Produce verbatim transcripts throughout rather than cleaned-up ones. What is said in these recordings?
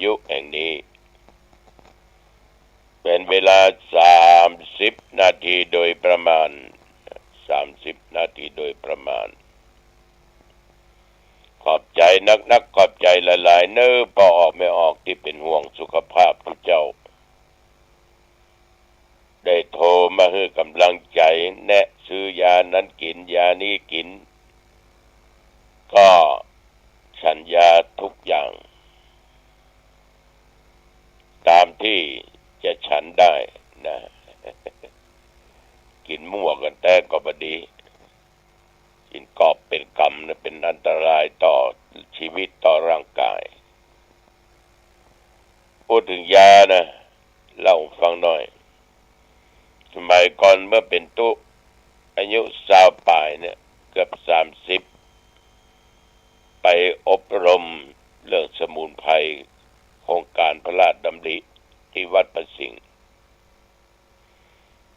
ยุแห่งนี้ เป็นเวลาสามสิบนาทีโดยประมาณ สามสิบนาทีโดยประมาณ ขอบใจ๋นักๆ ขอบใจ๋หลายๆ เน้อ ป้อออกแม่ออกตี้เป๋นห่วงสุขภาพตุ๊เจ้า ได้โทรมาหื้อก๋ำลังใจ๋ แนะซื้อยานั้นกิ๋น ยานี้กิ๋น ก็ฉันยาทุกอย่าง ต๋ามตี้จะฉันได้นะ กิ๋นมั่วกั๋นแต๊ก็บ่ดี กิ๋นกอบเป๋นกำนะ เป๋นอันตรายต่อจีวิตต่อร่างก๋าย พูดเถิงยานะ เล่าหื้อฟังหน่อย สมัยก่อนเมื่อเป๋นตุ๊ อายุซาวป๋ายเนี่ย เกือบสามสิบ ไปอบรมเรื่องสมุนไพร โครงก๋านพระราชดำริตี้วัดพระสิงห์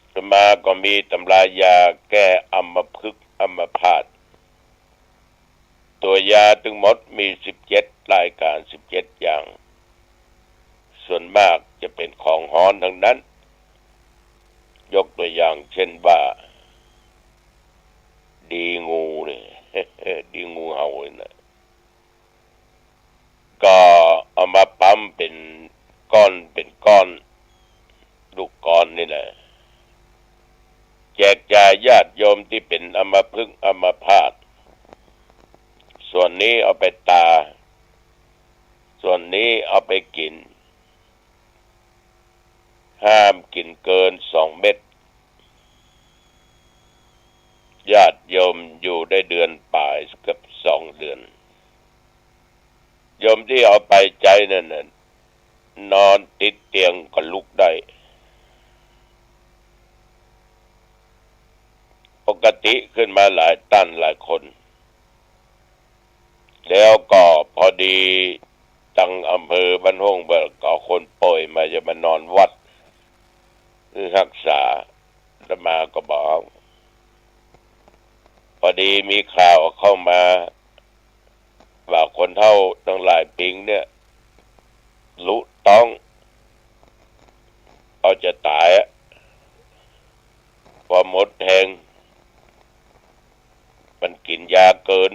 อาตมาก็มีตำรายาแก้อัมพฤกษ์อัมพาต ตัวยาตึงหมดมีสิบเจ็ดรายก๋าน สิบเจ็ดอย่าง ส่วนมากจะเป๋นของฮ้อนตังนั้น ยกตัวอย่างเช่นว่า ดีงูเนี่ย ดีงูเห่าเนี่ยนะ ก็เอามาปั๊มเป๋นก้อนเป๋นก้อน ลูกก้อนนี่แหละ แจกจ่ายญาติโยมตี้เป๋นอัมพฤกษ์อัมพาต ส่วนนี้เอาไปตา ส่วนนี้เอาไปกิ๋น ห้ามกิ๋นเกินสองเม็ด ญาติโยมอยู่ได้เดือนป๋าย เกือบสองเดือน โยมตี้เอาไปใจ๊นั่นน่ะ นอนติดเตียงก็ลุกได้ ปกติขึ้นมาหลายต้านหลายคน แล้วก็พอดีตังอำเภอบ้านห้งเปิ้นก็เอาคนป่วยมาจะมานอนวัด หื้อฮักษา อาตมาก็บ่เอา พอดีมีข่าวเข้ามา ว่าคนเฒ่าตังหลายปิ๋งเนี่ย ลุต๊อง เอาจะต๋ายอะ พอหมดแฮง มันกิ๋นยาเกิน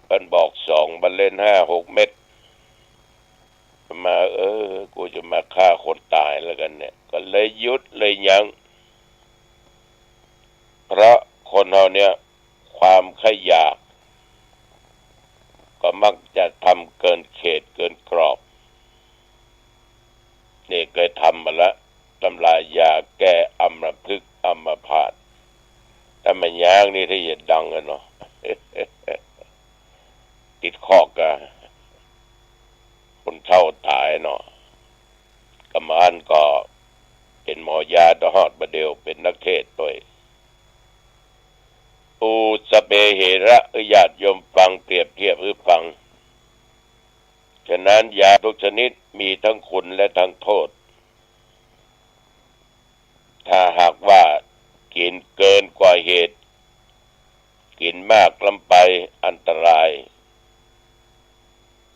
เปิ้นบอกสอง มันเล่นห้าหกเม็ด อาตมา เออ กูจะมาฆ่าคนต๋ายแล้วกั๋นเนี่ย ก็เลยหยุดเลยยั้ง เพราะคนเฮาเนี่ย ความใค่อยาก ก็มักจะทำเกินเขตเกินกรอบ นี่เกยทำมาละ ตำรายาแก้อัมพฤกษ์อัมพาต แต่มันยากนี่ตี้จะดังอะเนาะ ติดคอกอะ คนเฒ่าต๋ายเนาะ กำอั้นก็เป๋นหมอยาตะฮอดบ่าเดี่ยว เป๋นนักเทศน์ตวย อุสเปเหระ ญาติโยมฟัง เปรียบเทียบหื้อฟัง ฉะนั้นยาทุกชนิดมีทั้งคุณและทั้งโทษ ถ้าหากว่ากิ๋นเกินกว่าเหตุ กิ๋นมากล้ำไปอันตราย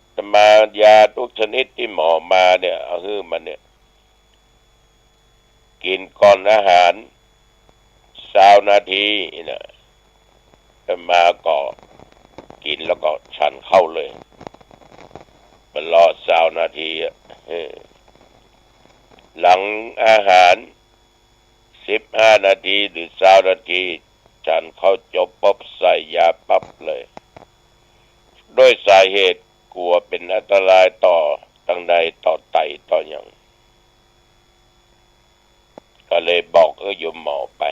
อาตมายาทุกชนิดตี้หมอมาเนี่ย เอาหื้อมาเนี่ย กิ๋นก่อนอาหารซาวนาทีนะ อาตมาก็กิ๋นแล้วก็ฉันข้าวเลย บ่รอซาวนาทีอะ เออ หลังอาหารสิบห้านาทีหรือซาวนาที ฉันข้าวจบปุ๊บใส่ยาปั๊บเลย ด้วยสาเหตุกั๋วเป๋นอันตรายต่อตังในต่อไตต่อหยัง ก็เลยบอกเออโยมหมอไป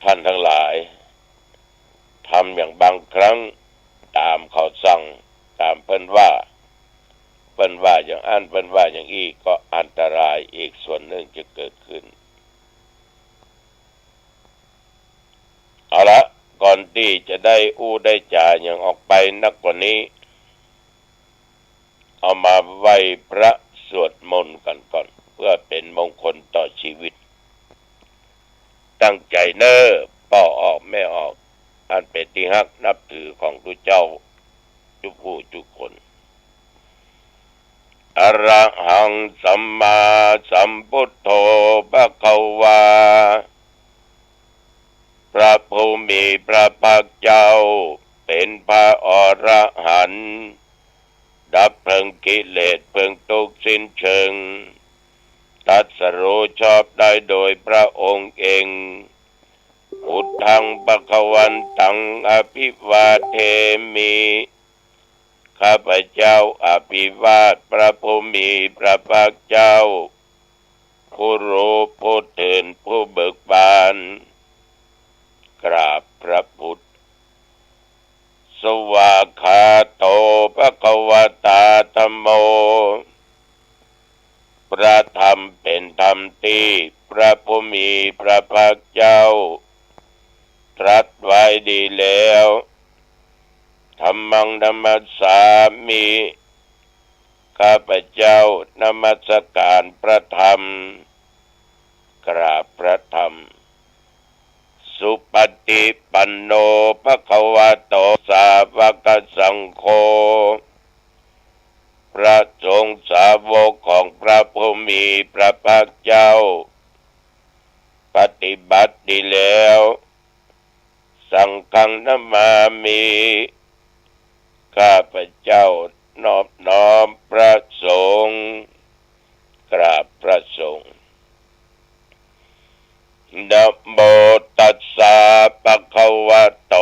ท่านตังหลาย ทำอย่างบางครั้ง ต๋ามเขาสั่ง ต๋ามเปิ้นว่า เปิ้นว่าอย่างอั้น เปิ้นว่าอย่างอี้ ก็อันตรายอีกส่วนนึ่งจะเกิดขึ้น เอาละ ก่อนตี้จะได้อู้ได้จ๋าหยังออกไปนักกว่านี้ เอามาไหว้พระสวดมนต์กั๋นก่อน เพื่อเป๋นมงคลต่อจีวิต ตั้งใจ๋เน้อ ป้อออกแม่ออก อันเป๋นตี้ฮักนับถือของตุ๊เจ้า จุผู้จุคน ระหังสัมมาสัมพุทโธภะคะวา พระผู้มีพระภาคเจ้าเป๋นพระอรหันต์ ดับเพลิงกิเลสเพลิงทุกข์สิ้นเชิง ตรัสรู้ชอบได้โดยพระองค์เอง พุทธังภะคะวันตังอภิวาเทมิ ข้าพเจ้าอภิวาทพระผู้มีพระภาคเจ้า ผู้รู้ผู้ตื่นผู้เบิกบาน กราบพระพุทธ สวากขาโตภะคะวะตาธัมโม พระธรรมเป๋นธรรมตี้พระผู้มีพระภาคเจ้าตรัสไว้ดีแล้ว ธัมมังนะมัสสามิ ข้าพเจ้านมัสการพระธรรม กราบพระธรรม สุปฏิปันโนภะคะวะโตสาวกสังโฆ พระสงฆ์สาวกของพระผู้มีพระภาคเจ้า ปฏิบัติดีแล้ว สังฆังนะมามิ ข้าพเจ้านอบน้อมพระสงฆ์ กราบพระสงฆ์ นะโมตัสสะภะคะวะโต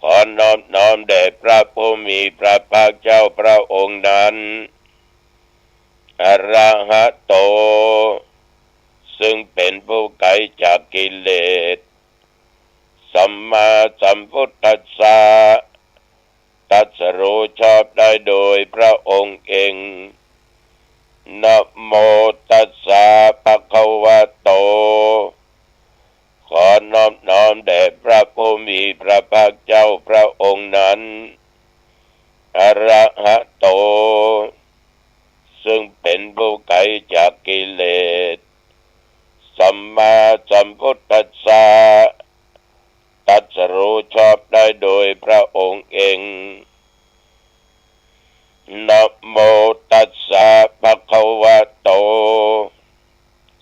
ขอนอบน้อมแด่พระผู้มีพระภาคเจ้าพระองค์นั้น อะระหะโต ซึ่งเป๋นผู้ไกลจากกิเลส สัมมาสัมพุทธัสสะ ตรัสรู้ชอบได้โดยพระองค์เอง นะโมตัสสะภะคะวะโต ขอนอบน้อมแด่พระผู้มีพระภาคเจ้าพระองค์นั้น อะระหะโต ซึ่งเป๋นผู้ไกลจากกิเลส สัมมาสัมพุทธัสสะ ตรัสรู้ชอบได้โดยพระองค์เอง นะโมตัสสะภะคะวะโต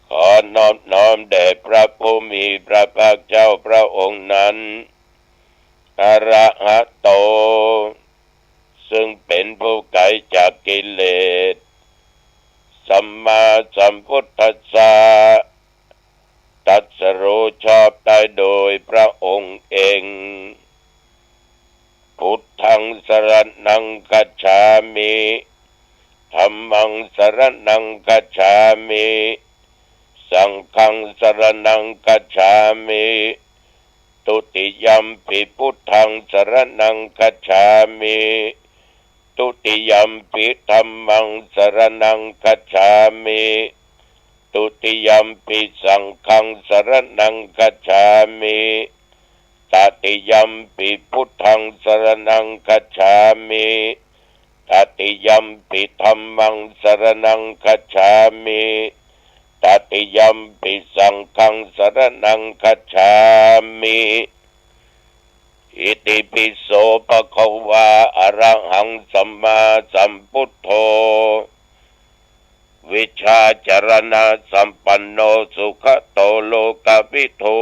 ขอนอบน้อมแด่พระผู้มีพระภาคเจ้าพระองค์นั้น อะระหะโต ซึ่งเป๋นผู้ไกลจากกิเลส สัมมาสัมพุทธัสสะ ตรัสรู้ชอบได้โดยพระองค์เอง พุทธังสรณังคัจฉามิ ธัมมังสรณังคัจฉามิ สังฆังสรณังคัจฉามิ ทุติยัมปิพุทธังสรณังคัจฉามิ ทุติยัมปิธัมมังสรณังคัจฉามิ ทุติยัมปิสังฆังสรณังคัจฉามิ ตติยัมปิพุทธังสรณังคัจฉามิ ตติยัมปิธัมมังสรณังคัจฉามิ ตติยัมปิสังฆังสรณังคัจฉามิ อิติปิโสภะคะวา อะระหังสัมมาสัมพุทโธ วิชชาจรณะสัมปันโน สุขะโตโลกะวิทู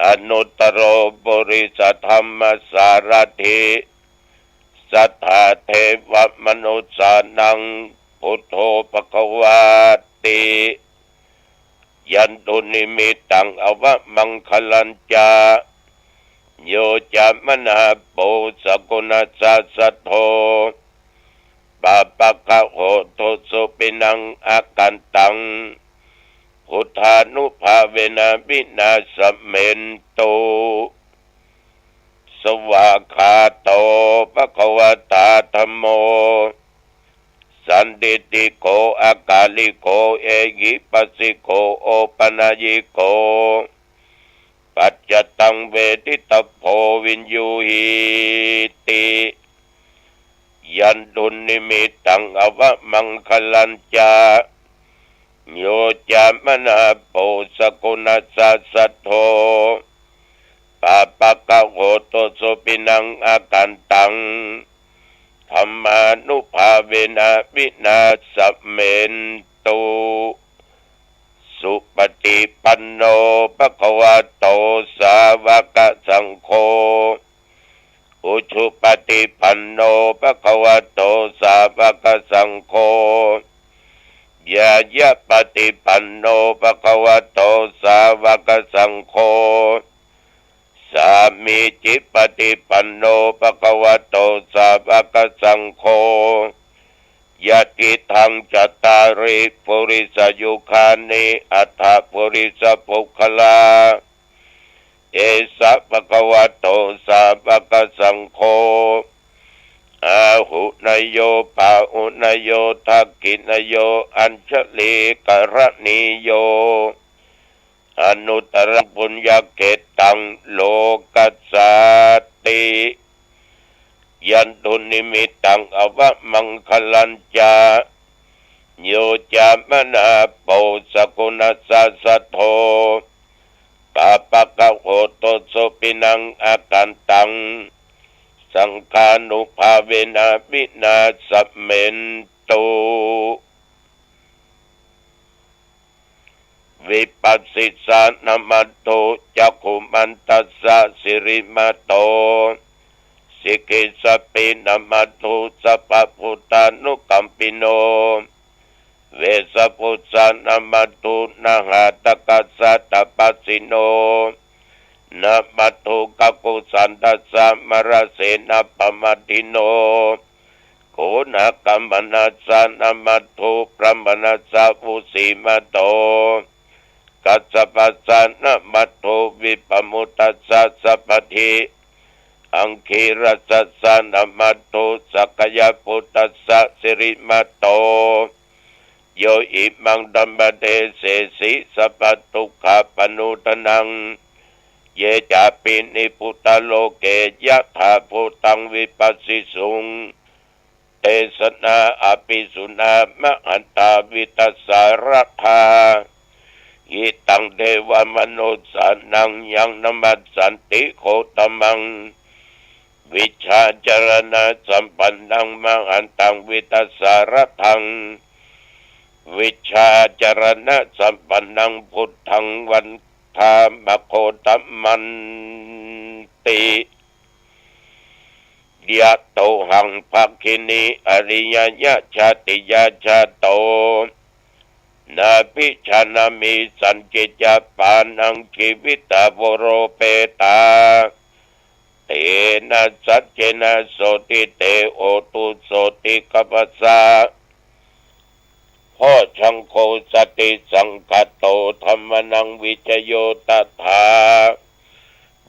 อนุตตโรปุริสธัมมสารถิ สัตถาเทวมนุสสานัง พุทโธภะคะวาติ ยันตุนิมิตตังอวะมังคะลัญจะ โยจะมะนาโป สะกุณัสสะสัทโธ ปาปะกะโห ตุสุปินัง อากันตัง พุทธานุภาเวนะ วินาสเมนตุ สวากขาโตภะคะวะตาธัมโม สันทิฏฐิโก อะกาลิโก เอหิปัสสิโก โอปะนายยิโก ปัจจตังเวทิตะโพ วิญญูหีติ ยันตุนิมิตตังอวะมังคะลัญจะ โยจะมะนาโป สะกุณัสสะสัทโธ ปาปะกะโห ตุสุปินัง อากันตัง dhammānubhāvena vinasamentu. Supaṭipanno bhagavato sāvakasaṅgho, ujupaṭipanno bhagavato sāvakasaṅgho, ñāyapaṭipanno bhagavato sāvakasaṅgho, sāmīcipaṭipanno bhagavato sāvakasaṅgho, yadidaṃ cattāri purisayugāni aṭṭha purisapuggalā, esa bhagavato sāvakasaṅgho, āhuneyyo pāhuneyyo dakkhiṇeyyo añjalikaraṇīyo, anuttaraṃ puññakkhettaṃ lokassāti. Yandunnimittaṃ avamaṅgalañca, yo cāmanāpo sakuṇassa saddo, pāpaggaho dussupinaṃ akantaṃ, saṅghānubhāvena vinasamentu. Vipassissa namatthu, cakkhumantassa sirīmato, sikhissapi namatthu, sabbabuddhānukampino, vessabhussa namatthu, nhātakassa tapassino, namatthu kakkusandassa mārasenappamaddino, koṇāgamanassa namatthu, brāhmaṇassa vusīmato, kassapassa namatthu, vippamuttassa sabbadhi, aṅgīrasassa namatthu, sakyaputtassa sirīmato, yo imaṃ dhammadesesi sabbadukkhāpanūdanaṃ, ye cāpi nibbutā loke yathābhūtaṃ vipassisuṃ, te janā apisuṇā mahantā vītasāradā, hitaṃ devamanussānaṃ yaṃ namassanti gotamaṃ, vijjācaraṇasampannaṃ mahantaṃ vītasāradaṃ, vijjācaraṇasampannaṃ buddhaṃ vandāmagotamanti. Yatohaṃ bhagini ariyajātiyā jāto, nābhijānāmi sañcicca pāṇaṃ jīvitā voropetā, tena saccena sotthi te hotu sotthi gabbhassa. Bojjhaṅgo satisaṅkhāto dhammānaṃ vicayo tathā,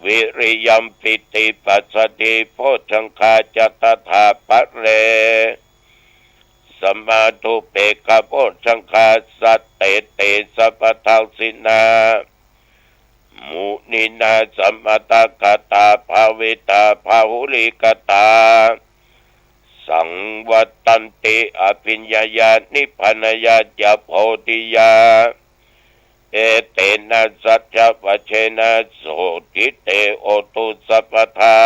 viriyampītipassaddhi bojjhaṅgā ca tathāpare, samādhupekkhabojjhaṅgā sattete sabbadassinā, muninā sammadakkhātā bhāvitā bahulīkatā, saṃvattanti abhiññāya nibbānāya ca bodhiyā, etena saccavajjena sotthi te hotu sabbadā.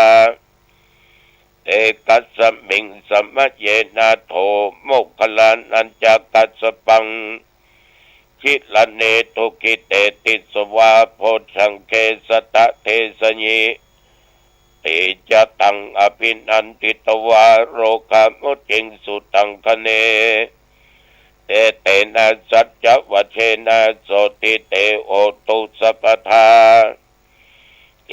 Ekasmiṃ samaye nātho moggallānañca kassapaṃ, gilāne dukkhite disvā bojjhaṅge satta desayi, te ca taṃ abhinanditvā rogā mucciṃsu taṅkhaṇe, etena saccavajjena sotthi te hotu sabbadā.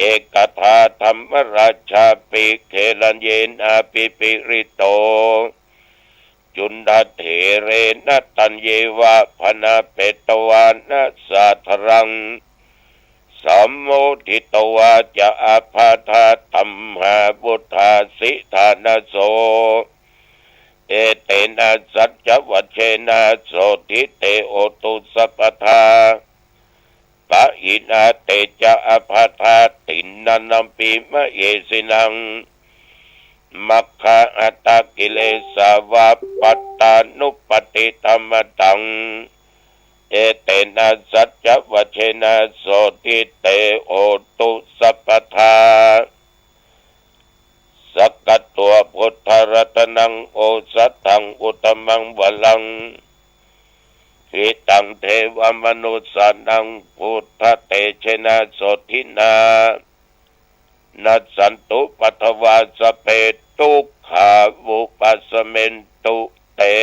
Ekadā dhammarājāpi gelaññenābhipīḷito, cundattherena taññeva bhaṇāpetvāna sādaraṃ, sammoditvā ca ābādhā tamhā vuṭṭhāsi ṭhānaso, etena saccavajjena sotthi te hotu sabbadā. Pahīnā te ca ābādhā tiṇṇannampi mahesinaṃ, maggāhatakilesā vā pattānuppattidhammataṃ, etena saccavajjena sotthi te hotu sabbadā. Sakkatvā buddharatanaṃ osathaṃ uttamaṃ varaṃ, hitaṃ devamanussānaṃ buddhatejena sotthinā, nassantupaddavā sabbe dukkhā vūpasamentu te.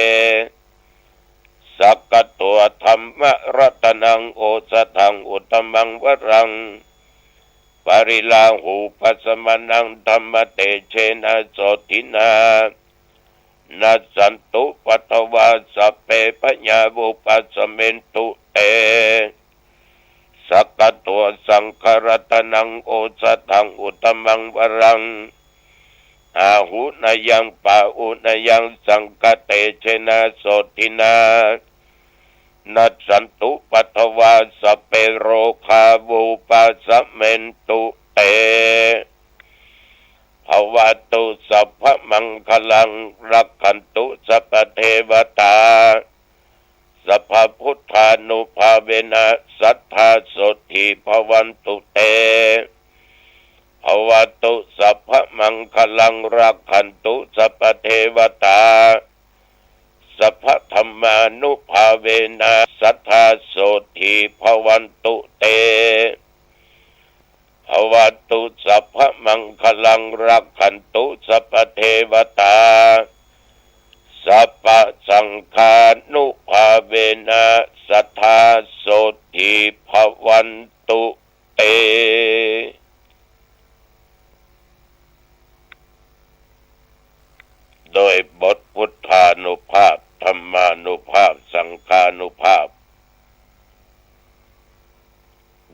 Sakkatvā dhammaratanaṃ osathaṃ uttamaṃ varaṃ, pariḷāhūpasamanaṃ dhammatejena sotthinā, nassantupaddavā sabbe bhayā vūpasamentu te. Sakkatvā saṅgharatanaṃ osathaṃ uttamaṃ varaṃ, āhuneyyaṃ pāhuneyyaṃ saṅghatejena sotthinā, nassantupaddavā sabbe rogā vūpasamentu te. Bhavatu sabbamaṅgalaṃ, rakkhantu sabbadevatā, sabbabuddhānubhāvena sadā sotthī bhavantu te. Bhavatu sabbamaṅgalaṃ, rakkhantu sabbadevatā, sabbadhammānubhāvena sadā sotthī bhavantu te. Bhavatu sabbamaṅgalaṃ, rakkhantu sabbadevatā, sabbasaṅghānubhāvena sadā sotthī bhavantu te. โดยบทพุทธานุภาพ ธัมมานุภาพ สังฆานุภาพ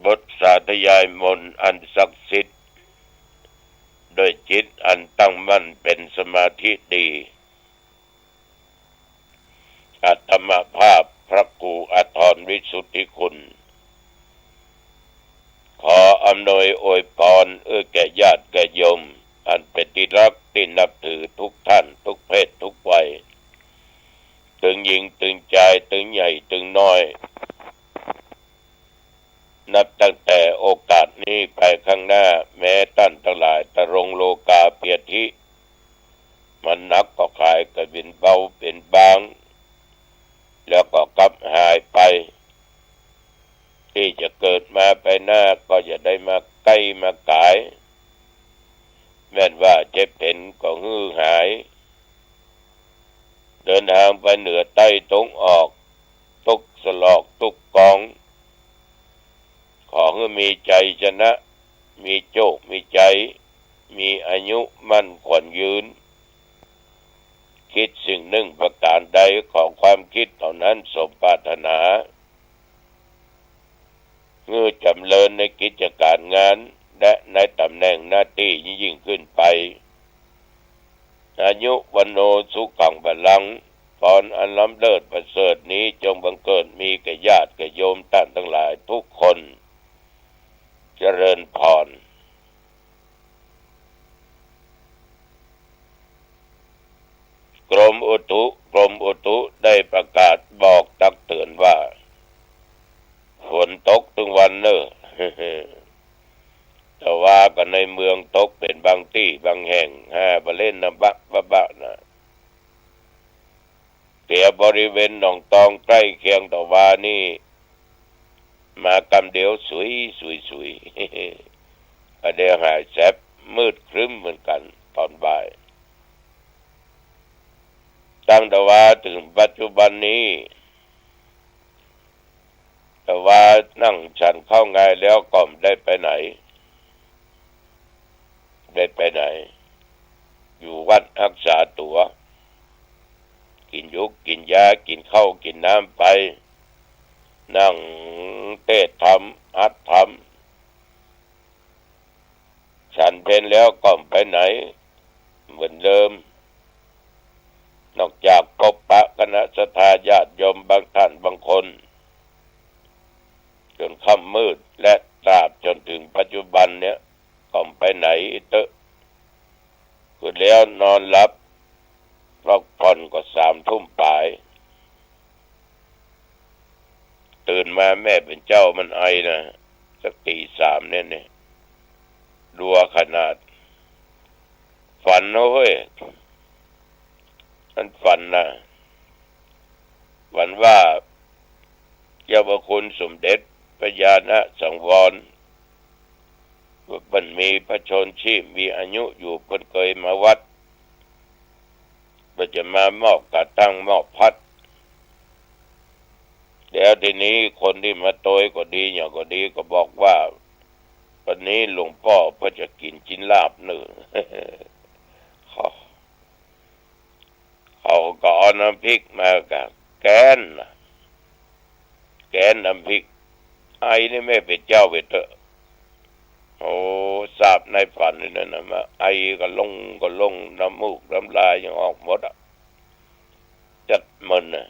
บทสาธยายมนต์อันศักดิ์สิทธิ์ ด้วยจิตอันตั้งมั่นเป็นสมาธิดี อาตมาภาพพระครูอาทรวิสุทธิคุณ ขออำนวยอวยพรเอื้อแก่ญาติแก่โยม อันเป็นที่รักที่นับถือทุกท่านทุกเพศทุกวัย ตึงญิงตึงจาย ตึงใหญ่ตึงน้อย นับตั้งแต่โอกาสนี้ไปข้างหน้า แม้ต้านตังหลายตะรงโลกาภิยาธิ มันหนักก็ขายก็เป๋นเบาเป๋นบาง แล้วก็กลับหายไป ตี้จะเกิดมาไปหน้าก็อย่าได้มาใก้มาก๋าย แม่นว่าเจ็บเป๋นก็หื้อหาย เดินทางไปเหนือใต้ตะวันออก ตุ๊กสลอกตุ๊กกอง ขอหื้อมีใจ๋ชนะ มีโจคมีใจ๋ มีอายุมั่นขวัญยืน คิดสิ่งนึ่งประก๋านใด ขอความคิดเหล่านั้นสมปรารถนา หื้อจ๋ำเริญในกิจก๋านงาน และในต๋ำแหน่งหน้าตี้ยิ่งๆ ขึ้นไป อายุ วัณโณ สุขัง พลัง พรอันล้ำเลิศประเสริฐนี้จงบังเกิดมีแก่ญาติแก่โยมต้านตังหลายทุกคน เจริญพร กรมอุตุ กรมอุตุได้ประกาศบอกตักเตือนว่า ฝนตกตึงวันเน่อ แต่ว่าก็ในเมืองตกเป๋นบางตี้บางแห่ง หาบ่เล่นนะบะบะบะนะ แถวบริเวณหนองตองใก้เคียงตะวานี่ มากำเดียวสุยสุยสุย ก็เดี๋ยวหายแสบ มืดครึ้มเหมือนกั๋นต๋อนบ่าย ตั้งตะวาเถิงปัจจุบันนี้ ตะวานั่งฉันข้าวงายแล้วก็บ่ได้ไปไหน ได้ไปไหน อยู่วัดฮักษาตั๋ว กิ๋นหยูกิ๋นยา กิ๋นข้าวกิ๋นน้ำไป นั่งเตศน์ธรรม หัดธรรม ฉันเพลแล้วก็บ่ไปไหน เหมือนเดิม นอกจากพบปะคณะศรัทธาญาติโยมบางท่านบางคน จ๋นค่ำมืด และตราบจ๋นเถิงปัจจุบันเนี่ย ก็บ่ไปไหนเต๊อะ คือแล้วนอนหลับ พักผ่อนก็สามทุ่มป๋าย ตื่นมาแม่เป๋นเจ้ามันไอนะ สักตีสามเนี่ย เนี่ย ดัวขนาด ฝันเฮ้ย มันฝันนะ ฝันว่าเจ้าพระคุณสมเด็จพระญาณสังวร เปิ้นมีพระชนม์ชีพ มีอายุอยู่ เปิ้นเกยมาวัด เปิ้นจะมามอบกระทั่งมอบพัด แล้วทีนี้คนตี้มาตวยก็ดี หยังก็ดี ก็บอกว่า วันนี้หลวงป้อเปิ้นจะกิ๋นจิ๊นลาบเน่อ เขา เขาก็เอาน้ำพริกมากับแกงนะ แกงน้ำพริก ไอ้นี่แม่เป็นเจ้าไปเต๊อะ โอ้ สาบในฝันนี่นะ มาไอกะลงกะลง น้ำมูกน้ำลายยังออกหมดอะ จัดมันนะ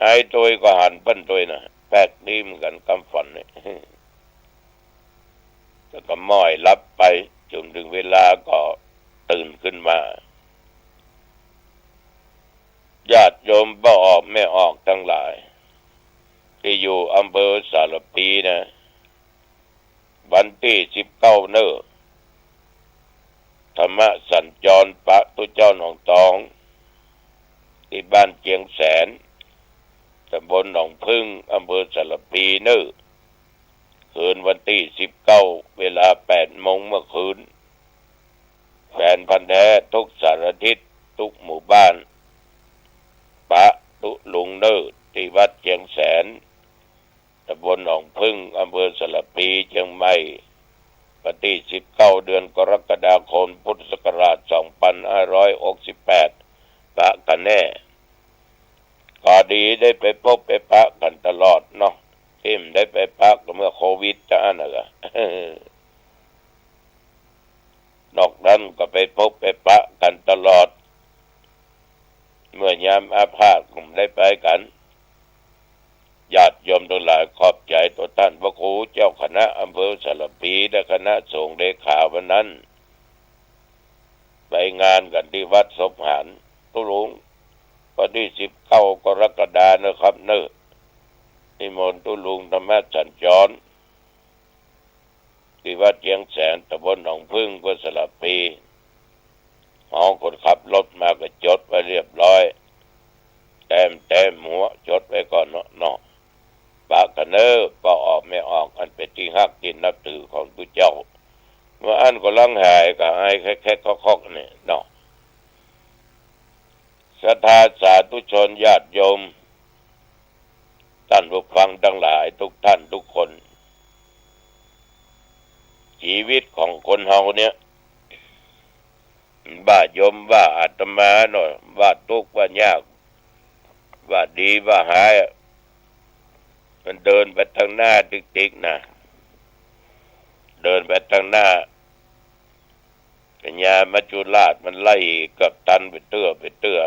ไอ้ตวยก็หันเปิ้นตวยนะ แปลกดีเหมือนกั๋นกำฝันนี่ แล้วก็ม้อยหลับไป จ๋นถึงเวลาก็ตื่นขึ้นมา ญาติโยมป้อออกแม่ออกตังหลาย ตี้อยู่อำเภอสารภีนะ วันตี้สิบเก้าเน่อ ธรรมสัญจรปะตุ๊เจ้าหนองตอง ตี้บ้านเจียงแสน ตำบลหนองผึ้ง อำเภอสารภีเน่อ คืนวันตี้สิบเก้า เวลาแปดโมงเมื่อคืน แฟนพันธุ์แท้ทุกสารทิศ ทุกหมู่บ้าน ปะตุ๊ลุงเน่อ ตี้วัดเจียงแสน ตำบลหนองผึ้ง อำเภอสารภี เจียงใหม่ วันตี้สิบเก้า เดือนกรกฎาคม พุทธศักราชสองพันห้าร้อยหกสิบแปด ปะกั๋นแน่ ก็ดีได้ไปพบไปปะกั๋นตลอดเนาะ ตี้บ่ได้ไปปะก็เมื่อโควิดจะอั้นน่ะกะ นอกนั้นก็ไปพบไปปะกั๋นตลอด เมื่อยามอาพาธก็บ่ได้ไปกั๋น ญาติโยมตังหลาย ขอบใจ๋ต่อต้านพระครูเจ้าคณะอำเภอสารภี และคณะสงฆ์เลขาวันนั้น ไปงานกั๋นตี้วัดศพหานตุ๊ลุง วันตี้สิบเก้ากรกฎานะครับเน่อ นิมนต์ตุ๊ลุงธรรมสัญจร ตี้วัดเจียงแสน ตำบลหนองผึ้ง อำเภอสารภี หอคนขับรถมาก็จดไว้เรียบร้อย แต้มแต้มหัวจดไว้ก่อนเนาะ เนาะ ปะกั๋นเน่อ ป้อออกแม่ออก อันเป๋นตี้ฮักตี้นับถือของตุ๊เจ้า เมื่ออั้นก็หลังหายก็ไอแคะๆคอกๆ นี่เนาะ ศรัทธาสาธุชนญาติโยม ต้านผู้ฟังตังหลายทุกต้านทุกคน จีวิตของคนเฮาเนี่ย บ่าโยมว่าอาตมาเนาะ ว่าตุ๊กข์ว่ายาก ว่าดีว่าหายอะ มันเดินไปตังหน้าติ๊กๆ นะ เดินไปตังหน้า พญามัจจุราชมันไล่กับตันไปเตื้อไปเตื้อ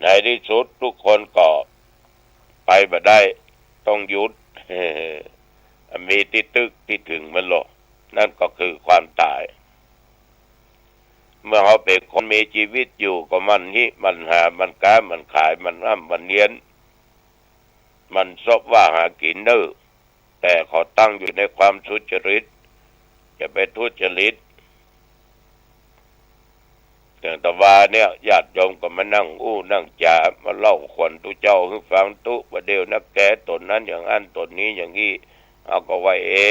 ในตี้สุดทุกคนก็ไปบ่ได้ ต้องหยุด มีตี้ตึกตี้เถิงมันลอ นั่นก็คือความต๋าย เมื่อเฮาเป๋นคนมีจีวิตอยู่ก็หมั่นฮิหมั่นหา หมั่นก๊าหมั่นขาย หมั่นอ้ำหมั่นเฮียน หมั่นซบว่าหากิ๋นเน่อ แต่ขอตั้งอยู่ในความสุจริต อย่าไปทุจริต อย่างตะวาเนี่ย ญาติโยมก็มานั่งอู้นั่งจ๋า มาเล่าขวัญตุ๊เจ้าหื้อฟังตุ๊ บ่าเดี่ยวนักแกต๋นนั้นอย่างอั้นต๋นนี้อย่างอี้ เฮาก็ว่า เอ๊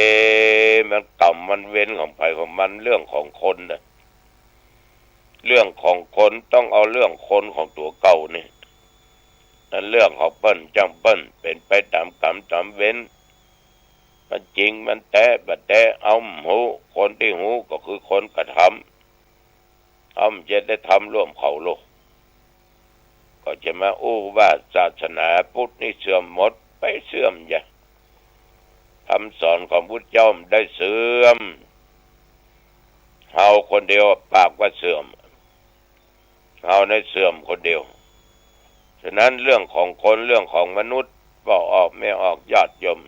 ะ มันกรรมมันเวรของใผของมัน เรื่องของคนน่ะ เรื่องของคนต้องเอาเรื่องคนของตั๋วเก่านี่ อันเรื่องของเปิ้นจ้างเปิ้นเป๋นไปต๋ามกรรมต๋ามเวร มันจริงมันแต๊บ่แต๊ เฮาบ่ฮู้ คนตี้ฮู้ก็คือคนกระทำ เฮาบ่จะได้ทำร่วมเขาโลก ก็จะมาอู้ว่าศาสนาพุทธนี่เสื่อมหมด ไปเสื่อมหยัง คำสอนของพุทธเจ้าบ่ได้เสื่อม เฮาคนเดียวปากว่าเสื่อม เฮาในเสื่อมคนเดียว ฉะนั้นเรื่องของคน เรื่องของมนุษย์ ป้อออกแม่ออก ญาติโยม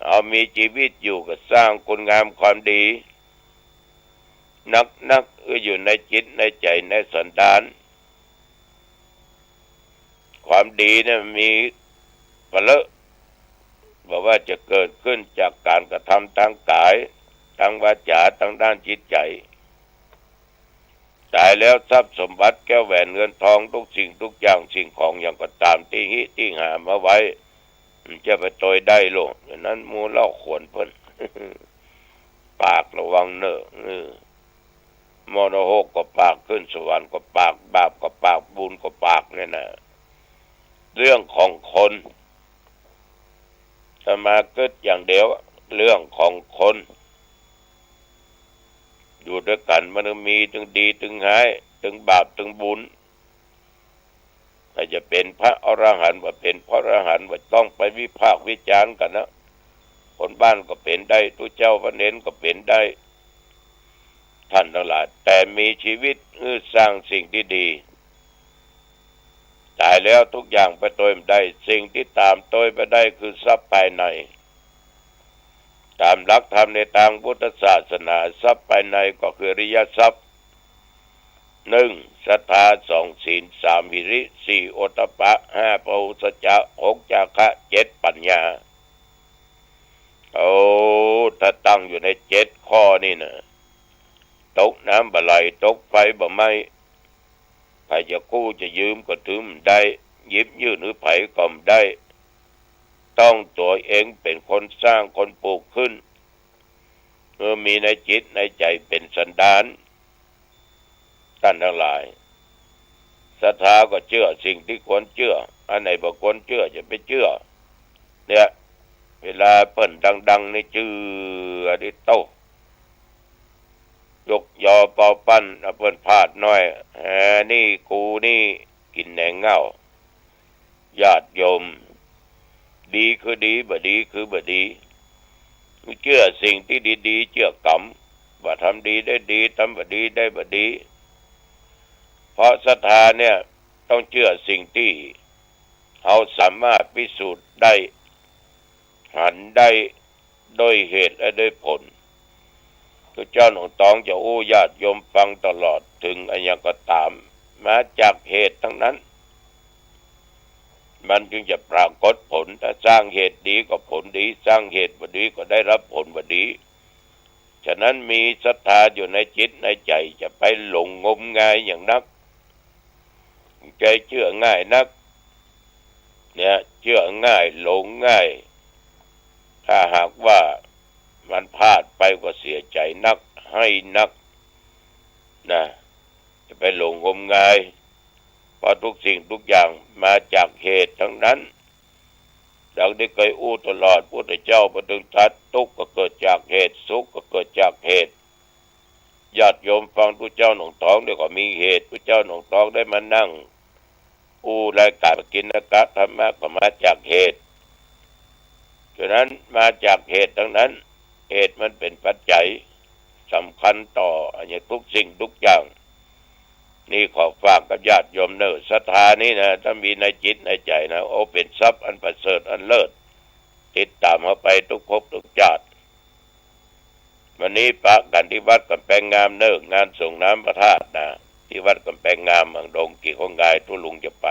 เฮามีจีวิตอยู่ก็สร้างคุณงามความดี นักๆ เออ อยู่ในจิตในใจ๋ในสันดาน ความดีเนี่ยมันมีปะเลอะ บ่ว่าจะเกิดขึ้นจากก๋านกระทำตางก๋าย ตังวาจ๋า ตังด้านจิตใจ๋ ต๋ายแล้วทรัพย์สมบัติแก้วแหวนเงินทอง ตุ๊กสิ่งตุ๊กอย่าง สิ่งของหยังก็ต๋ามตี้ฮิตี้หามาไว้ มันจะไปตวยได้โล อย่างนั้นหมู่เล่าขวัญเปิ้น ปากระวังเน่อ เออ มรณะหกก็ปาก ขึ้นสวรรค์ก็ปาก บาปก็ปาก บุญก็ปากเนี่ยนะ เรื่องของคน อาตมากึ๊ดอย่างเดียว เรื่องของคน อยู่ตวยกั๋นมันมีตึงดีตึงฮ้าย ตึงบาปตึงบุญ ถ้าจะเป๋นพระอรหันต์ ว่าเป๋นพระอรหันต์ ว่าต้องไปวิพากษ์วิจารณ์กั๋นนะ คนบ้านก็เป๋นได้ ตุ๊เจ้าพระเณรก็เป๋นได้ ต้านตังหลาย แต่มีจีวิตหื้อสร้างสิ่งตี้ดี ต๋ายแล้วตุ๊กอย่างไปตวยบ่ได้ สิ่งตี้ต๋ามตวยไปได้คือทรัพย์ภายใน ต๋ามหลักธรรมในตางพุทธศาสนา ทรัพย์ภายในก็คืออริยทรัพย์ หนึ่ง ศรัทธา สอง ศีล สาม หิริ สี่ โอตตัปปะ ห้า พหูสัจจะ หก จาคะ เจ็ด ปัญญา โอ้ ถ้าตั้งอยู่ในเจ็ดข้อนี่นะ ตกน้ำบ่ไหล ตกไฟบ่ไหม้ ใผจะกู้จะยืมก็ถือบ่ได้ หยิบยื่นหื้อใผก็บ่ได้ ต้องตั๋วเองเป๋นคนสร้างคนปลูกขึ้น เมื่อมีในจิตในใจ๋เป๋นสันดาน ต้านตังหลาย ศรัทธาก็เจื้อสิ่งตี้ควรเจื้อ อันไหนบ่ควรเจื้อจะไปเจื้อ เนี่ย เวลาเปิ้นดังๆ นี่เจื้อตี้โต ยกยอปอปั้น เอาเปิ้นพาดหน้อย แหนี่กูนี่ กิ๋นแหนงเง่า ญาติโยม ดีคือดี บ่ดีคือบ่ดี เจื้อสิ่งตี้ดีๆ เจื้อก๋ำ ว่าทำดีได้ดี ทำบ่ดีได้บ่ดี เพราะศรัทธาเนี่ยต้องเจื้อสิ่งตี้เฮาสามารถพิสูจน์ได้ หันได้ โดยเหตุและโดยผล ตุ๊เจ้าหนองตองจะอู้ญาติโยมฟังตลอด เถิงอะหยังก็ต๋าม มาจากเหตุตังนั้น มันจึงจะปรากฏผล ถ้าสร้างเหตุดีก็ผลดี สร้างเหตุบ่ดีก็ได้รับผลบ่ดี ฉะนั้นมีศรัทธาอยู่ในจิตในใจ๋ จะไปหลงงมงายอย่างนัก ใจ๋เจื้อง่ายนัก เนี่ย เจื้อง่าย หลงง่าย ถ้าหากว่ามันพลาดไปก็เสียใจ๋นัก ไห้นัก นะ จะไปหลงงมงาย เพราะทุกสิ่งทุกอย่างมาจากเหตุตังนั้น ดังได้เกยอู้ตลอด พุทธเจ้าปะตึงตรัส ตุ๊กข์ก็เกิดจากเหตุ สุขก็เกิดจากเหตุ ญาติโยมฟังตุ๊เจ้าหนองตองเดี๋ยวก็มีเหตุ ตุ๊เจ้าหนองตองได้มานั่งอู้รายก๋านกิณกะธรรมะก็มาจากเหตุ ฉะนั้นมาจากเหตุตังนั้น เหตุมันเป๋นปัจจัยสำคัญต่ออันเนี้ยทุกสิ่งทุกอย่าง นี่ขอฝากกับญาติโยมเน่อ ศรัทธานี่นะ ถ้ามีในจิตในใจ๋นะ โอ้ เป๋นทรัพย์อันประเสริฐอันเลิศ ติดต๋ามเฮาไปทุกภพทุกจาติ วันนี้ปะกั๋นตี้วัดก๋ำแปงงามเน่อ งานส่งน้ำพระธาตุนะ ตี้วัดก๋ำแปงงาม เมืองดง กี่ข้องกายตุ๊ลุงจะไป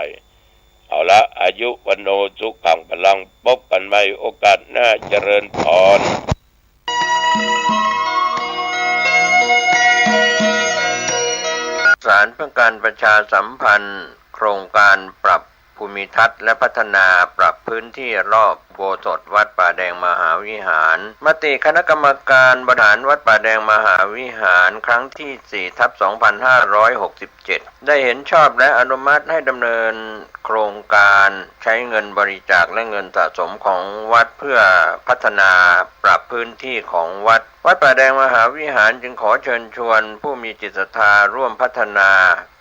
เอาละ อายุ วัณโณ สุขัง พลัง พบกั๋นใหม่โอกาสหน้า เจริญพร สารเพื่อการประชาสัมพันธ์โครงการปรับภูมิทัศน์และพัฒนาปรับพื้นที่รอบอุโบสถวัดป่าแดงมหาวิหาร มติคณะกรรมการบริหารวัดป่าแดงมหาวิหารครั้งที่สี่ทับสองพันห้าร้อยหกสิบเจ็ด ได้เห็นชอบและอนุมัติให้ดำเนินโครงการใช้เงินบริจาคและเงินสะสมของวัดเพื่อพัฒนาปรับพื้นที่ของวัด วัดป่าแดงมหาวิหารจึงขอเชิญชวนผู้มีจิตศรัทธาร่วมพัฒนา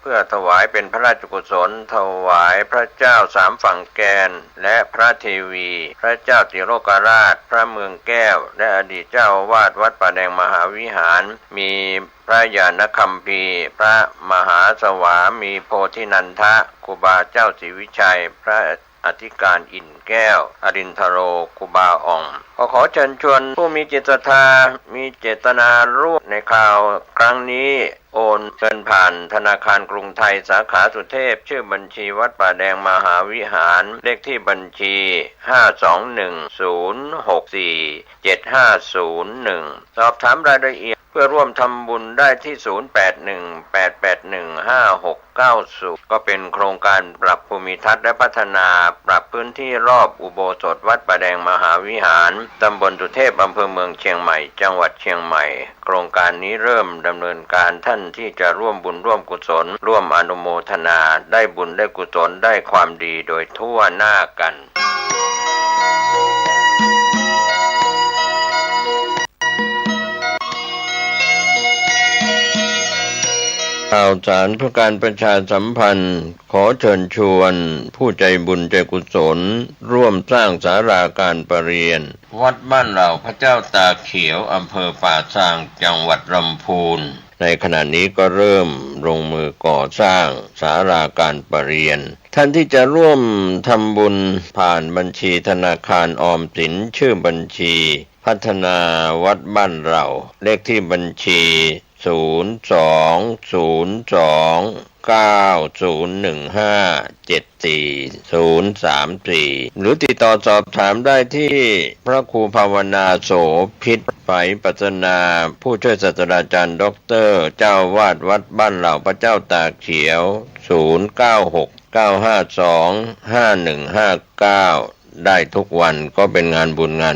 เพื่อถวายเป็นพระราชกุศล ถวายพระเจ้าสามฝั่งแกน และพระเทวี พระเจ้าติโลกราช พระเมืองแก้ว และอดีตเจ้าอาวาสวัดป่าแดงมหาวิหาร มีพระญาณคัมภีร์ พระมหาสวามีโพธินันทะ ครูบาเจ้าศรีวิชัย พระ อธิการอินแก้ว อรินทโร ครูบาอ่อง ก็ขอเชิญชวนผู้มีจิตศรัทธา มีเจตนาร่วมในคราวครั้งนี้ โอนเงินผ่านธนาคารกรุงไทยสาขาสุเทพ ชื่อบัญชีวัดป่าแดงมหาวิหาร เลขที่บัญชี ห้าสองหนึ่งศูนย์หกสี่เจ็ดห้าศูนย์หนึ่ง สอบถามรายละเอียดเพื่อร่วมทำบุญได้ที่ ศูนย์แปดหนึ่งแปดแปดหนึ่งห้าหกเก้าศูนย์ ก็เป็นโครงการปรับภูมิทัศน์และพัฒนาปรับพื้นที่รอบอุโบสถวัดป่าแดงมหาวิหาร ตำบลสุเทพ อำเภอเมืองเชียงใหม่ จังหวัดเชียงใหม่ โครงการนี้เริ่มดำเนินการ ท่านที่จะร่วมบุญร่วมกุศล ร่วมอนุโมทนา ได้บุญได้กุศลได้ความดีโดยทั่วหน้ากัน ข่าวสารเพื่อการประชาสัมพันธ์ ขอเชิญชวนผู้ใจบุญใจกุศล ร่วมสร้างศาลาการประเรียน วัดบ้านเหล่าพระเจ้าตาเขียว อำเภอป่าซาง จังหวัดลำพูน ในขณะนี้ก็เริ่มลงมือก่อสร้างศาลาการประเรียน ท่านที่จะร่วมทำบุญผ่านบัญชีธนาคารออมสิน ชื่อบัญชีพัฒนาวัดบ้านเหล่า เลขที่บัญชี ศูนย์สองศูนย์สองเก้าศูนย์หนึ่งห้าเจ็ดสี่ศูนย์สามสี่ หรือติดต่อสอบถามได้ที่พระครูภาวนาโสภิต ไฝปัสนา ผู้ช่วยศาสตราจารย์ด็อกเตอร์ เจ้าอาวาสวัดบ้านเหล่าพระเจ้าตาเขียว ศูนย์เก้าหกเก้าห้าสองห้าหนึ่งห้าเก้า ได้ทุกวัน ก็เป็นงานบุญงาน